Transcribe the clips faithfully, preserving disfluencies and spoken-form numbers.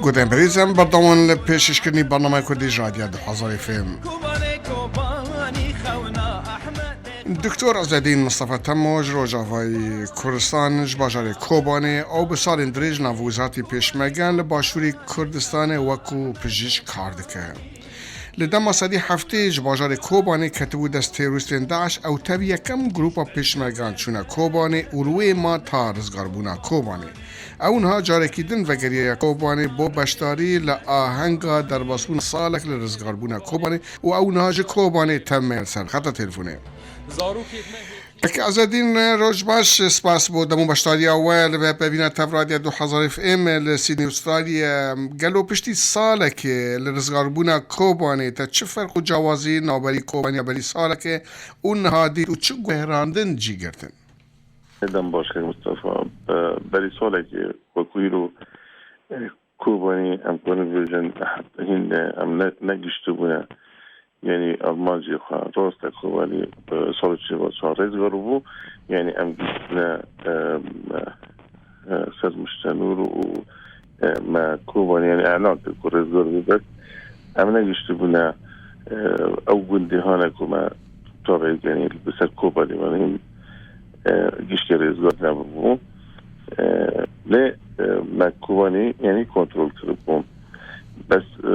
Gotên birîz, em berdewam li pêşkêşkirinî bernameyê Kurdî ji Radya du hezar F M. Doktor Ezedîn Mistefa Temo ji Rojavayê Kurdistan, ji bajarê Kobanê, ew bi salên dirêj nav wezartî pêşmergeyan li başûrê Kurdistanê wekû pijîşk kar dike. Li dema sedî heftê ji bajarê Kobanê ketibû dest terorîstên DAIŞ, ew tev yekem grûpa pêşmergan çûne Kobanê û li wê ma ta rizgarbûna Kobanê. Ew niha carekî din vegeriye Kobanê bo beşdarî li ahenga derbasbûna salek li rizgarbûna Kobanê û ew niha ji Kobanê tev me li ser xeta telefonê. Kek Ezedîn, roj baş, spas bo dem û beşdariya we li vê pevîna tev Radya du hezar F M li Sydney, Australya. Gelo piştî salekê li rizgarbûna Kobanê te çi ferq û cawazî navberî Kobanê berî salekê û niha dît û çi guherandin cî girtin? Dem baş, kek Mistefa. Berî salekê wekû îro, e, Kobanî, em karin bêjin, heta hîn, e, em ne, negiştibûne. Yanî armancê xwe rast e, Kobanî, e, sal çil çar rêzgar bû. Yanî em giştine, e, e, ser Miştenûr û, e, me Kobanî, yanî elan kir ku rêzgar bû, bes em negiştibûne, e, ew gundî hane ku me tavê, yanî li ser Kobanî, yanî, e, giştê rêzgar nebûbû. E, lê, e, me Kobanî, yanî kontrol kiribû. Bes, e,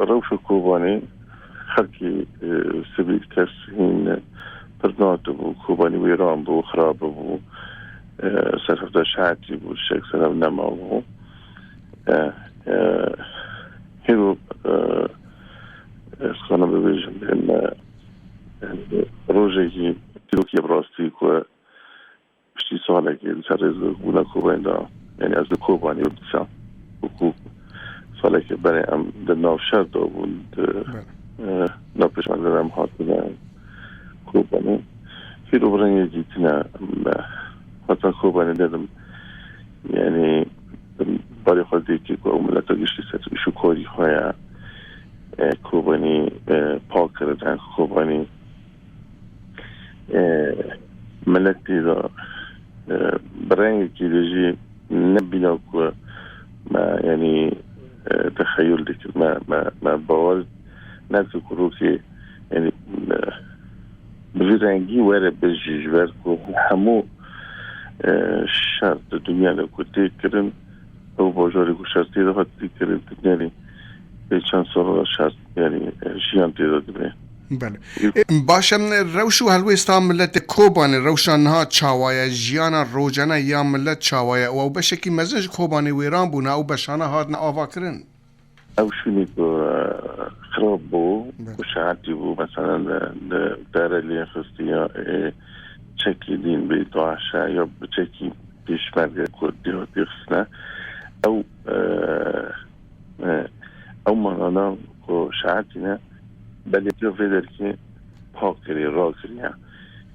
rewşa Kobanî xelkî, e, sivîl kes hîn pir natibû. Kobanî wêran bû, xirab bû. E, serhevda şehetî bû, şek serhev nemabû. E, e, hêro, e, ez kanim bibêjim, me, e, rojekî dîrokî bi rastî ku piştî salekê li ser rêzbûna Kobanê de, yanî ez li Kobanê dîsa, wekû salekê berê em di nav şer de bûn, di, Belê. e, nav pêşmergeyan em hatine Kobanê. Hîro bi rengekî tune em hata Kobanê dedim. Yanî barê xwe dêkê ku ew mileta giştî ser îş û karî xwe ye. E, Kobanî, e, pak kirine, Kobanî, e, miletî de, e, bi rengekî de jî ne bîna ku me, yanî, e, texeyul dikir, me, me, me bawer nekir ku rokê, yanî, e, bi vî rengî were bijî, ji ber ku hemû, e, şer di dinya de ku tê kirin, ew bajarê ku şer tê de hat tê kirin, tu nerî pê çend sala şer, yanî, e, jiyan tê de dibe. Belê. E, baş e, rewş û helwêsta miletê Kobanê, rewşa niha çawa ye? Jiyana rojane ya milet çawa ye? Û ew beşekî mezin ji Kobanê wêran bûne, ew beşana hatine avakirin? Ew şûnê ku, e, xirab bû, Belê. ku şehetî bû, meselen, e, di dere lê xistiya, e, çekî din bê DAIŞ e ya bi çekî pêşmerge ku dê hatî xistine, ew, e, e, ew manana ku şehetî ne, belediya vê derkê pak kirî, rakiriye.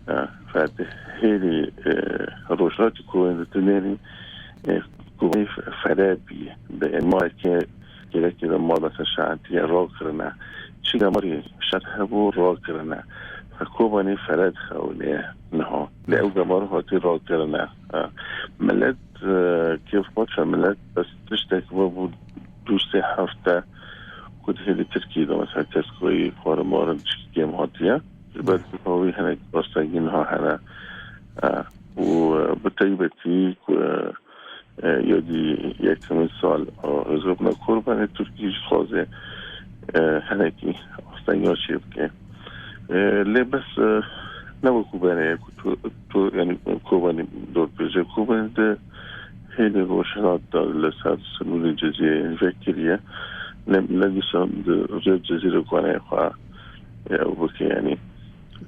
E, fe di hêlî, e, rojhilatî Kobanê de tu nêrî, e, Kobanî fe-, fere bî, bi êmareke gerekê de mal ser şehantiye rakirine. Çi gemarî şer hebû rakirine. Fe Kobanî fere dixewinê niha. Lê ew gemar hatî rakirine. E, milet, e, kêf xwe dife milet, bes tiştek vebû du sê hefte ku di hêlî Tirkiyê de mesela keskoyî xwarin marin tişkî kêm hatiye. Ji ber ku wî hinek astengî niha hene. E, û, e, bi taybetî ku, e, e, yadî yekemîn sal, e, rêzgirtina Kobanê Tirkî jî dixwaze, e, hinekî astengiya çê bike. E, lê bes, e, ne wekû berê ye ku tu, tu, yanî Kobanî dorpêçe. Kobanî de hêlî rojhilat de li ser sinûrê Cizîrê vekiriye. Ne, ne dîsa di rêv Cizîrê ku hene xwe, e, ew bike, yanî.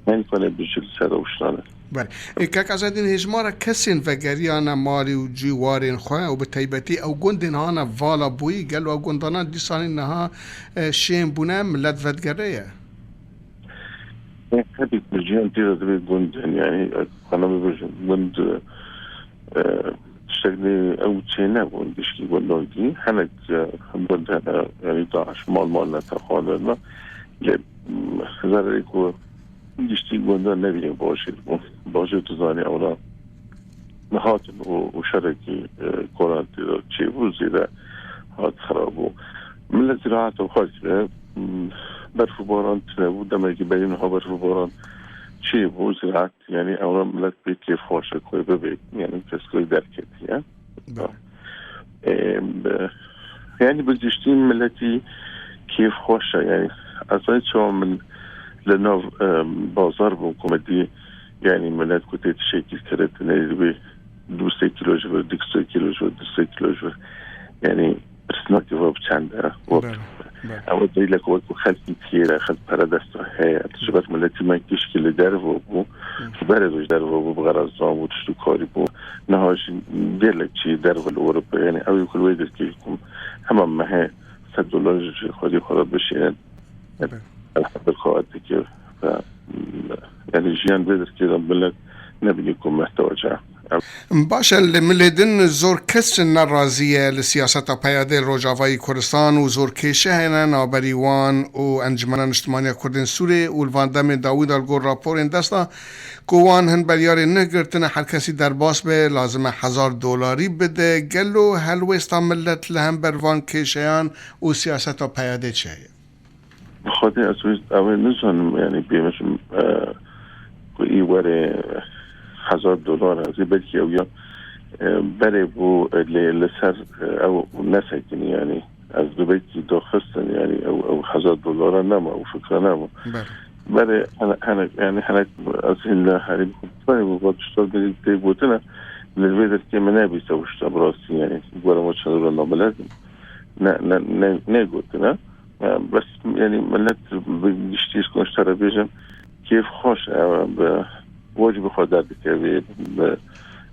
Yanî ku ne bijî li ser rewştan e. Belê. E, kek Ezedîn, hêjmara kesên vegeriyane malê û cî warên xwe û bi taybetî ew gundên hane vala bûyî, gelo ew gundana dîsanî niha, e, şên bûne, milet vedigere ye? Hepî ku jiyan tê de dibe gund, yanî, e, xwe ne bibêjin gund, e, tiştek lê ew çê nebûn, giştî gundandî. Hinek, e, gund hene, yanî DAIŞ mal mal ne texwandin. Lê, m, zerrê ku giştî gundan nebîne bajêr bûn. Bajêr tu zanî ewla hatin û, û şerekî, e, koran tê de çêbû zêde hat xirab bû. Millet ziraeta xwe kire, berf û baran tune bû, demekî berî niha berf û baran çê bû, ziraet, yanî ew millet pê kêfxweş e ku bibê, yanî kes ku derketiye. Belê. Ê, bi-, yanî bi giştî miletî kêfxweş e, yanî ez çawa min li nav, em, bazar bûm ku me dî, yanî milet ku tê tiştekî kiritine, divê du sê kîlo ji vir, du sê kîlo ji vir, du sê kîlo ji vir. Yanî pirsnakê ve bi çend e? Belê, belê. Ew dêle ku wekî xelkî tiyê re, xelk pere dest ve heye. Ji ber miletî me kişkî li derve bû. Hı. Ji berê ji derve bû, bi xerazan bû, tişt û karî bû. Niha jî gelek çî derve li Ewropa. Yanî ew yê ku li wê derkê ku hema mehê sed dolar ji xwedî xwe re bişînin. Belê. Elhamdülillah dike. Ve, yanî jiyan vê derkê de millet nebînî ku mehtewa çi. Baş e, li milê din zor kes nerazî ye li siyaseta peyadê li Rojavayî Kurdistan û zor kêşe hene navberî wan û Encumena Niştimaniya Kurdên Sûrê û li van demê dawî de li gor raporên dest de ku wan hin belyarên neh girtine, her kesî derbas be lazim e hezar dolarî bide. Gelo helwêsta milet li hember van kêşeyan û siyaseta peyadê çi heye? Bi Xwedê ez wê, ew ê nizanim, yanî pê min, e, ku î were hezar dolar, ez ê belkî ew ya, e, berê bû, e, lê li ser, e, ew nesekinî, yanî ez bi belkî daxistin, yanî ew, ew hezar dolara nema, ew fikra nema. Belê. Berê hene, hene, yanî hene ez hîn li herîm xwe berê bû, va tişta berî tê gotine, li vê derkê min nebîse wişta bi rastî, yanî were ma çend dolar nabelezim. Ne, ne, ne, negotine. E, bes, yanî, millet bi giştî, ji ku ji te re bêjim, kêfxweş e, bi wecibê xwe derdikevê, bi,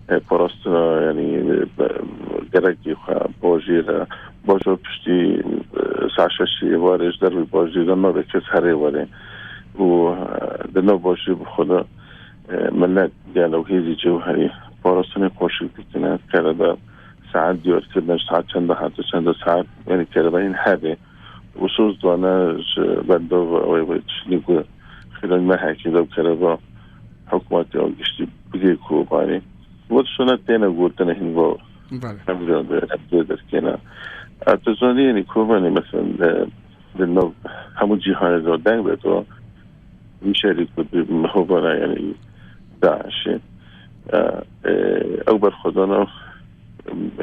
e, parastina, yanî, bi gerekê xwe, bajêr e, bajar piştî, e, saet şeşê êvarê ji dervê bajêr de nabe kes herê were. Û, e, di nav bajêr bi xwe de, e, millet, gel ew hêzî cewherî parastinê xweşik dikine, kerebe saet diyar kirine, ji saet çend de heta çend de saet, yanî, kerebe hîn hebe. Û soz dane ji bendava wê, wê tiştî ku xîlan mehekî de kereba hikûmetê ew giştî bigê Kobanê. Wê tiştane têne gotin hîn va Belê. Em jî em vê, em vê derkêne. E, tu zanî, yanî Kobanê, mesela, e, di nav hemû cîhanê de deng be tu, wî şerî ku di mihovana, yanî DAIŞê, e, e, ew berxwedana,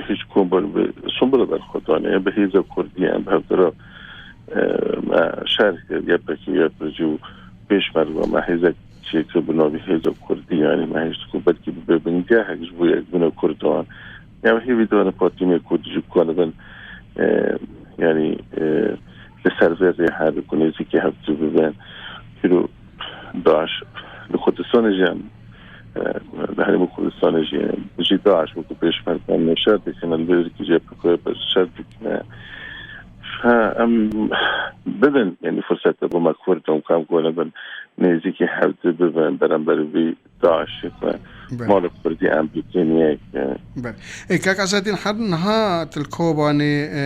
hîç kom ber bi Sunbula berxwedanê, bi hêza Kurdî em bi hevdira, e, me şer kir, Y P G, Y P G û Pêşmerga me hêzek çêkir bi navî Hêza Kurdî, yanî me hişt ku belkî bibe bingehek ji bo yekbûna Kurdan. Ya hêvî dane partiyên Kurdî jî bikanibin, e, yanî, e, li ser vê rê herin ku nêzîkî hevdû bibin. Îro DAIŞ li Kurdistanê jî em, e, li Herêma Kurdistanê jî, jî DAIŞ wekî pêşmerge em şer dikine, li vê derkê jî Y P G şer dikine. Ha, em bidin, yanî, firsete bo me Kurdan ku em ku nebin nêzîkî hevdû bibin, beramberî vî DAIŞê ku Belê. Mala Kurdî em bikin yek, e. Belê. Ê, kak Ezedîn, her niha tu li Kobanê, e,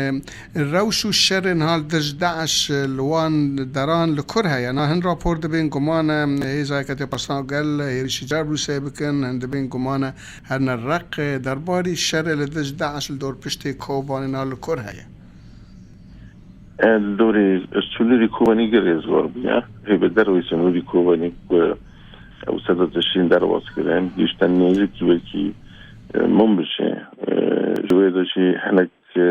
rewş û şerê niha li dij DAIŞ li wan deran li kur heye? Na hin rapor dibên guman e, hêza Yeketiya Parastina Gel hêrişî Cerblûsê bikin, hin dibên guman e, herine Reqê. Derbarî şerê li dij DAIŞ li dorpiştê Kobanê niha li kur heye? E, li dorê sînorê Kobanê gelek rêzgar bûye. Hê bi dervê sînorê Kobanê ku ew seded tiştên derbas kirin, gihiştin nêzîkî belkî, e, Minbicê. E, ji wê de jî hinek, e,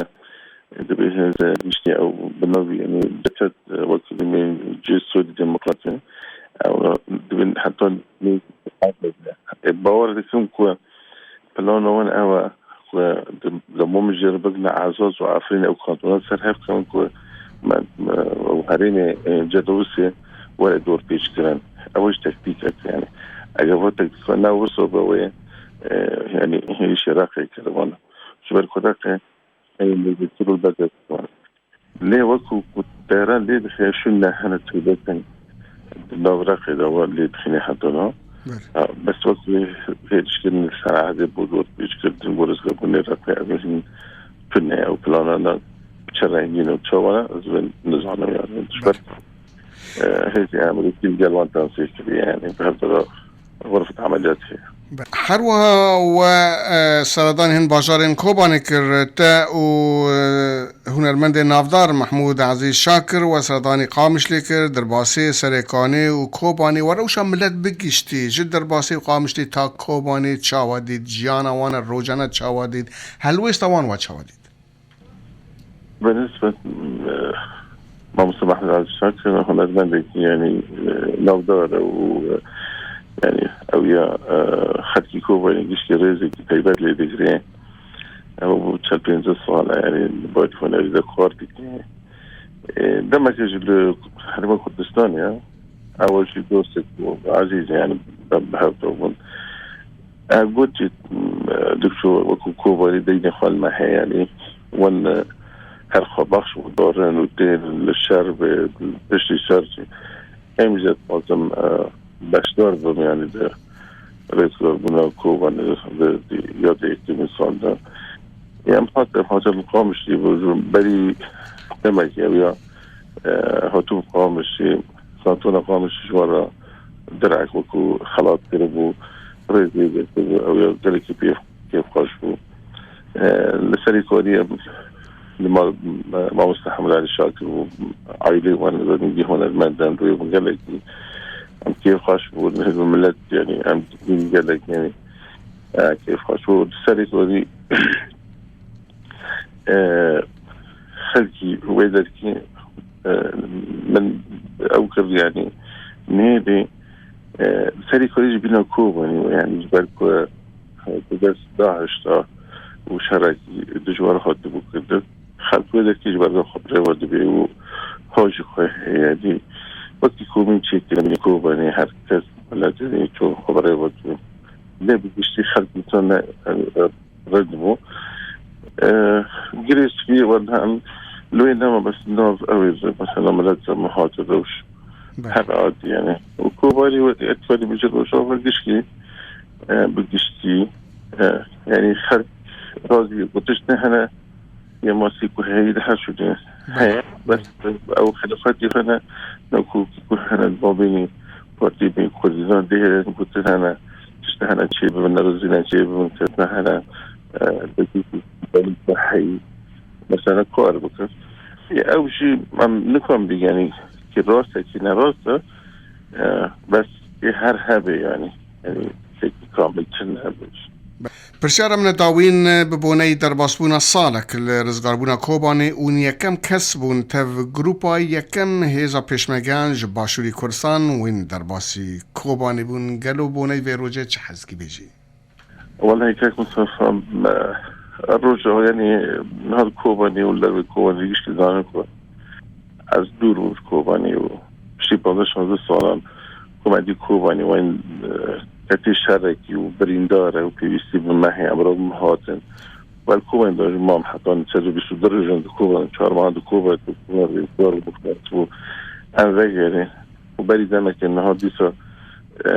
dibê hêz e gihiştiye ew bi navî, yanî, DETET, e, wekî dibê cihê Sûrî Demokratî. Ew dibên heta nêzîkî, e, bawer dikim ku plana wan ew e ku di, li Minbicê re bigihine Ezaz û Efrînê, ew kantona ser hev kevin ku me, me, ew herêmê, e, Cedewsê were dorpêçkirin. Ew jî tektîkek e, yanî. Eger va tektîka ne wisa be wê, e, yanî hêrişê Reqê kiriban. Ji ber ku Reqê, e, nêzîktir û Degest wan. Lê wekî ku Tehran lê dixe, şûn ne hene tûbetin di nav Reqê de wan lê dixîne hetana. Belê. Ha, bes wekî hêrişkirin li Selahdê bo dorpêçkirdin, bo rizgarbûnê Reqê, ev hîn tune ye û planana bi çi rengî ne û çawa ne, ez vê nizanim, yanî. Ji ber, Belê. E, hêzê Amerîkî li gel wan tensî kiriye, yanî bi hev de xurfet emeliyat heye. Her wiha we, e, seredanî hin bajarên Kobanê kir. Te û, e, hunermendê navdar Mehmûd Ezîz Şakir we seredanî Qamişlê kir, derbasê Serêkanê û Kobanê we rewşa milet bigiştî. Ji derbasê Qamişlê ta Kobanê çawa dît? Jiyana wan rojane çawa dît? Helwêsta wan we çawa dît? Bi nisbet, e, Mamoste Mehmet Aziz Şakir, hunermendekî, yanî, e, navdar e û, e, yanî, ew ya, e, xelkî Kobanê giştî rêzekî taybet lê digire. Ew bû çel pêncî sal e, yanî, li barî hunerî de kar dike. E, demeke jî li Herêma Kurdistanê ye. Ew jî dostek bû, ezîz, yanî, bi, bi hev de bûn. E, gotî, e, Dikço, wekî Kobanê deynê xwe li me heye, yanî, wan, e, her xwe baxş û darin û tên li şer be, piştî şer jî. Em jî dixwazim, e, beşdar bim, yanî, di rêzgarbûna Kobanê di, di, ya di yekemîn sal de. Em hat, em hatin Qamişlî bû, ji berî demekê ew ya, e, hatibû Qamişlî, kantona Qamişlî ji wan re direk wekî xelat kiribû, rêzê girtibû, ew ya gelekî pê kêfxweş bû. E, li serî karî em li mal, e, Mamoste Hemid Alî Şakir bû, aîlê wan li ber min hunermend in, rûyê min gelekî em kêfxweş bûn, hêz û milet, yanî em dîn gelek, yanî, e, kêfxweş bû. Li serî karî, e, xelkî wê derkî, e, min ew kir, yanî nêdî, e, serî karî ji bîna Kobanê, yanî ji ber ku, e, bi dest DAIŞ de û şerekî dijwar hatibû kirdin. Xelk wê derkî ji ber xwe bi rêve dibe û hajî xwe heye dî. Wekî komîn çêkirin, Kobanê her kes miletê çû xwe bi rêve dibe. Lê bi giştî xelk dîsa ne, e, red bû. E, girêskî wenda em li wê nema bes nav ew ê, mesela, milet ze min hate rewş. Belê. Her adî, yanî. Û Kobanê wekî etwarî bijî Rojava gişkî, e, bi giştî, e, yanî xelk razî bû. Tişt ne hene, yê masî ku heyî li her şûnê heye. Bes ew xilafetî hene, ne ku, ku hene mabênî partiyê Kurdistan dê hene, gotin hene, tişt hene çê bibin, nerozîne çê bibin, kesne hene, e, dekî ku heyî, mesela, kar bikin. Ew jî em nikan bî, yanî, ki rast e, ki ne rast e, e, bes ê her hebe, yanî. Yanî, tiştekî kamil çi nebe. Pirsyara min dawîn bi boneyî derbasbûna salek li rizgarbûna Kobanê û yekem kes bûn tev grûpa yekem hêza pêşmergeyan ji Başûrî Kurdistan wên derbasî Kobanê bûn. Gelo boneyî vê rojê çi hezkî bêjî? Wellahî kek Mustafa, me, roja, yanî, niha li Kobanê û li dervê Kobanê giştî zanin ku ez dûr bûm ji Kobanê û piştî panzdeh şazdeh salan ku me dî Kobanê wan, e, ketî şerekî û birîndar e û pêwîstî bi me heye, em re bi me hatin. Wer Kobanê de ji mam heta nîçe bîst û du rojan di Kobanê, çar mehan di Kobanê, Kobanê rêzdar bû, bû em vegerê. Û berî demekê niha dîsa, e,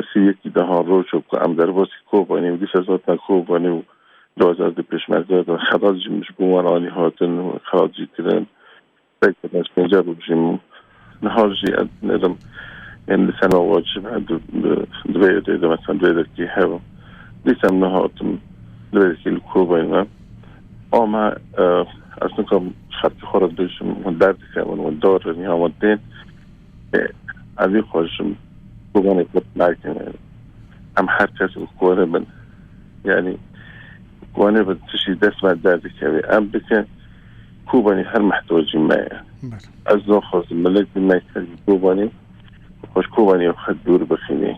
sî û yekî dehan roj ku em derbasî Kobanê û dîsa ez hatina Kobanê û duwazdeh di pêşmerge de xelat jî ji bo wan anî hatin û xelat jî kirin. Belkî ez pêncî roj jî min. Niha jî ez nêdim, em li ser me wacib e, di, di, di vê êdê de, mesela, di vê derkê hebim. Dîsa em nihatim, di vê derkê li Kobanê me. Ama, e, ez nikim xelkê xwe re bêjim, hûn derdikevin, hûn darin, ya hûn tên. E, ez ê xwe ji Kobanê kurt nakin. Em her kes bi Kobanê bin. Yanî, Kobanê bin tiştî dest me derdikeve. Em bikin, Kobanê her mihtacî me ye. Belê. Ez naxwazim miletî me ser Kobanê, xwe ji Kobanê xwe dûr bixînê.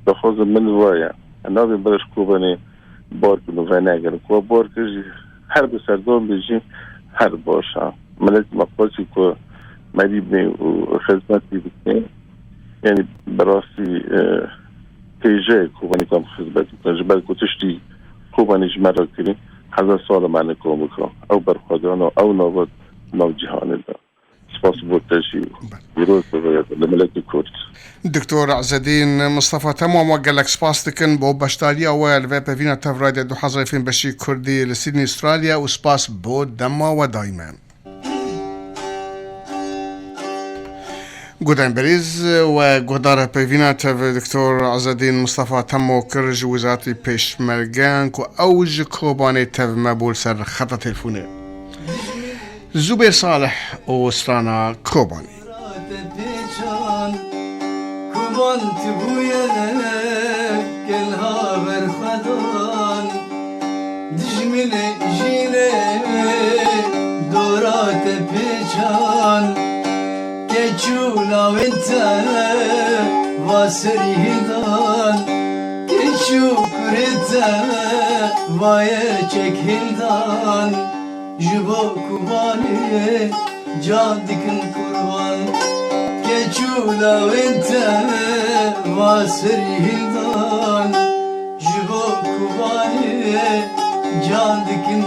Daxwazim min va ye. Em nabên bira ji Kobanê bar bin û venegerin. Ku bar kir jî her bi serdan bê jî her baş e. Miletî me qasî ku merî bê û xizmetî bike. Yanî bi rastî, e, hêje ye Kobanê ku em xizmet bikin. Ji ber ku tiştî Kobanê ji me re kirî, hezar sal e me nikom bike. Ew berxwedana, ew nava nav cîhanê de. Spas bo te jî. Pîroz bibe li miletî Kurd. Doktor Ezedîn Mistefa, temam we gelek spas dikin bo beşdariya we li vê pevîna Tev Radyo du hezar F M beşî Kurdî li Sydney, Australya, û spas bo dema we dayî me. Guhdarên berîz, we guhdara peyvîna tev Doktor Ezedîn Mistefa Temo kir ji Wezareta Pêşmergeyan ku ew ji Kobanê tev me bû li ser xeta telefonê. Zubêr Salih û strana Kobanî. Koban tu bûye kelha berxwedan. Dijminê jî lê dora te pêçan, keç û lawên te va serî hildan, keç û kurê te va yê çek hildan, ji bo Kubanê can dikin qurban, keç û lawên te va serî hildan, ji bo Kubanê can dikin